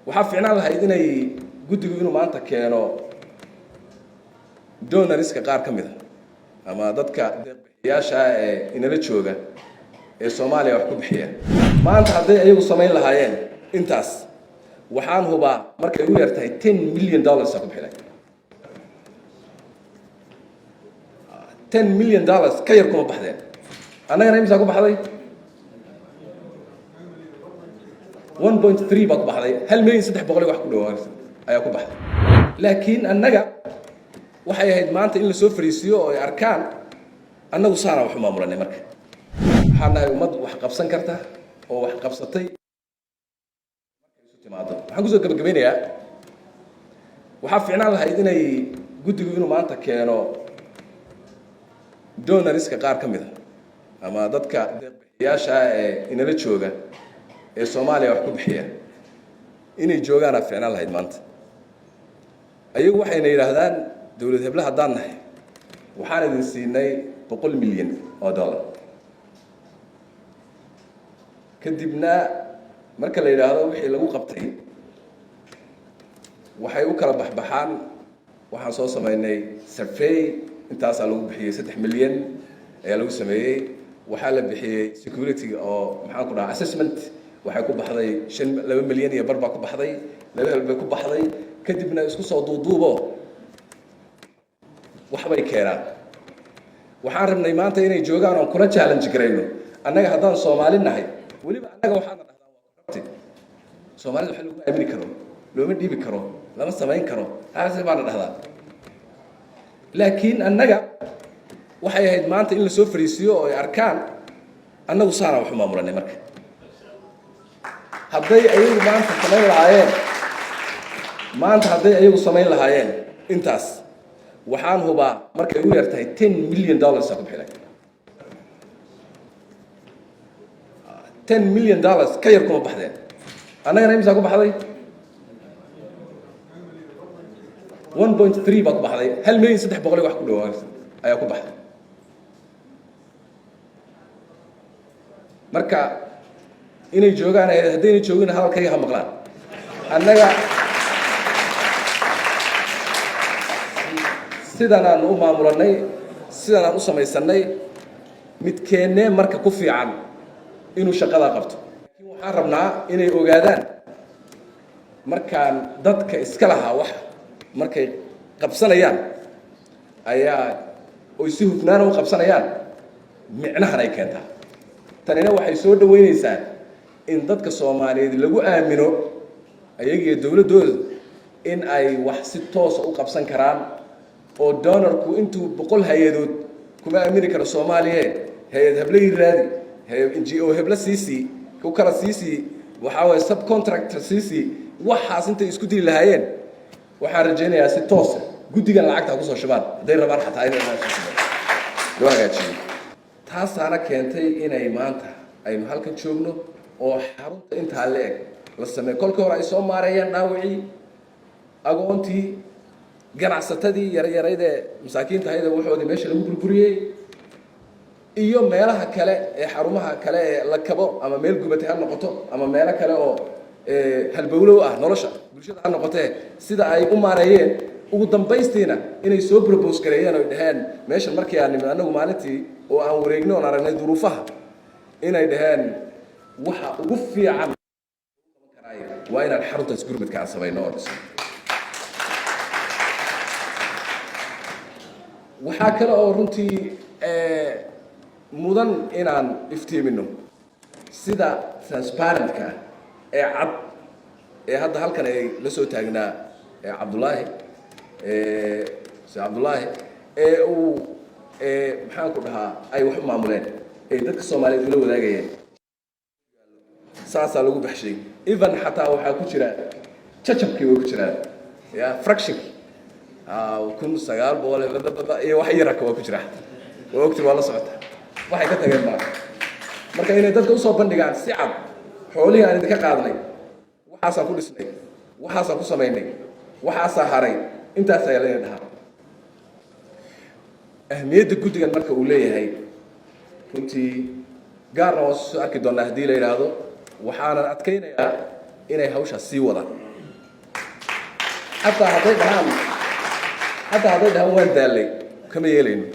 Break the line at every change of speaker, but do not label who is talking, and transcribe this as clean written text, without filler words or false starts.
Waxaa fiicnaan lahayd inay guddigu inuu maanta keeno donors-ka qaar ka mid a ama dadka deeqbixiyaasha ee inala jooga ee Soomaaliya wax ku bixiya. Maanta hadday ayagu samayn lahaayeen intaas, waxaan hubaa markay ugu yartahay $10 million ku bixi lahayd. $10 million ka yar kuma baxdeen. Annagana imisaa ku baxday? 1.3 baa ku baxday. 1,300,000 wax ku dhawaa ayaa ku baxday. Laakiin annaga waxay ahayd maanta in lasoo fariisiiyo oo ay arkaan annagu saanaan wax u maamulanay. Marka waxaan nahay ummad wax qabsan karta oo wax qabsatay markay isu timaado. Waxaan kusoo gabagabeynayaa, waxaa fiicnaan lahayd inay guddigu inuu maanta keeno donors-ka qaar ka mid a ama dadka deeqbixiyaasha ee inala jooga ee Soomaaliya wax ku bixiya inay joogaanaa fiicnaan lahayd maanta. Ayagu waxayna yidhaahdaan, dowlad heble haddaan nahay, waxaan idin siinay $100 milyan. Kadibna marka la yidhaahdo wixii lagu qabtay, waxay u kala baxbaxaan: waxaan soo samaynay survey, intaasaa lagu bixiyey, 3 milyan ayaa lagu sameeyey. Waxaa la bixiyey security oo, maxaan ku dhaha, assessment, waxay ku baxday shan, 2.5 milyan baa ku baxday, laba hel bay ku baxday. Kadibna isku soo duuduubo waxbay keenaan. Waxaan rabnay maanta inay joogaan oon kula challenge garayno. Annaga haddaan Soomaali nahay, weliba annaga waxaana dhahdaa waa corrupted Soomaalida, waxa lagu aamini karo looma dhiibi karo, lama samayn karo, taas baana dhahdaa. Laakiin annaga waxay ahayd maanta in lasoo fariisiiyo oo ay arkaan annagu saanaan wax u maamulanay. Marka hadday ayagu maanta samayn lahaayeen, maanta hadday ayagu samayn lahaayeen intaas, waxaan hubaa markay ugu yartahay $10 million ku bixi lahayd. $10 million ka yar kuma baxdeen. Annagana imisaa ku baxday? 1.3 baa ku baxday. 1,300,000 wax ku dhawaa ayaa ku baxday. Marka inay joogaan, haddayna joogin, hadalkayga ha maqlaan. Annaga sidan aan u maamulanay, sidan aan u samaysanay, midkeennee marka ku fiican inuu shaqadaa qabto? Laakiin waxaan rabnaa inay ogaadaan markaan dadka iska lahaa wax markay qabsanayaan ayaa oy si hufnaana u qabsanayaan, micnahan ay keentaa. Tanina waxay soo dhaweynaysaa in dadka Soomaaliyeed lagu aamino ayagiyo dowladdooda in ay wax si toosa u qabsan karaan, oo donorku intuu 100 hay-adood kuma aamini karo Soomaaliye, hay-ad heblahii raadi, NGO hebla siisii, ku kala siisii, waxaa waye subcontractor siisii, waxaas intay isku dili lahaayeen, waxaan rajaynayaa si toosa guddigan lacagta ha kusoo shubaan hadday rabaan, xataa in loo hagaajiyo. Taasaana keentay inay maanta aynu halkan joogno oo xarunta intaa la eg la sameeyo. Kolkii hore ay soo maareeyeen dhaawacii, agoontii, ganacsatadii yaryarayd ee masaakiinta ahayd ee waxoodii meesha lagu burburiyey, iyo meelaha kale ee xarumaha kale ee la kabo, ama meel gubatay ha noqoto ama meelo kale oo halbowlow ah nolosha bulshada ha noqotee, sida ay u maareeyeen. Ugu dambaystiina inay soo propose gareeyeen oy dhaheen meeshan markii aan nimid annagu maalintii oo aan wareegno oon aragnay duruufaha, inay dhaheen waxa ugu fiican waa inaan xaruntaas gurmadka aan samayno oo dhisno. Waxaa kale oo runtii mudan inaan iftiimino sida transparentka ah ee cad ee hadda halkan ay la soo taagnaa Cabdullaahi, se Cabdullaahi, ee uu, maxaan ku dhahaa, ay wax u maamuleen ay dadka Soomaaliyeed ula wadaagayeen. Saasaa lagu baxshay. Even xataa waxaa ku jira jajabkii way ku jiraan, ya fractionki 1900 iyo wax yaraka waa ku jira. Waa ogti, waa la socota, waxay ka tageen maa. Marka inay dadka usoo bandhigaan si cad: xoolihii aan idinka qaadnay waxaasaan ku dhisnay, waxaasaan ku samaynay, waxaasaa haray, intaas ayaa layna dhahaa. Ahmiyadda guddigan marka uu leeyahay runtii gaarna waan soo arki doonaa haddii la yidhaahdo. Waxaanan adkaynayaa inay hawshaas sii wadaan. Xataa hadday dhahaan, xataa hadday dhahaan waan daallay, kama yeelayno.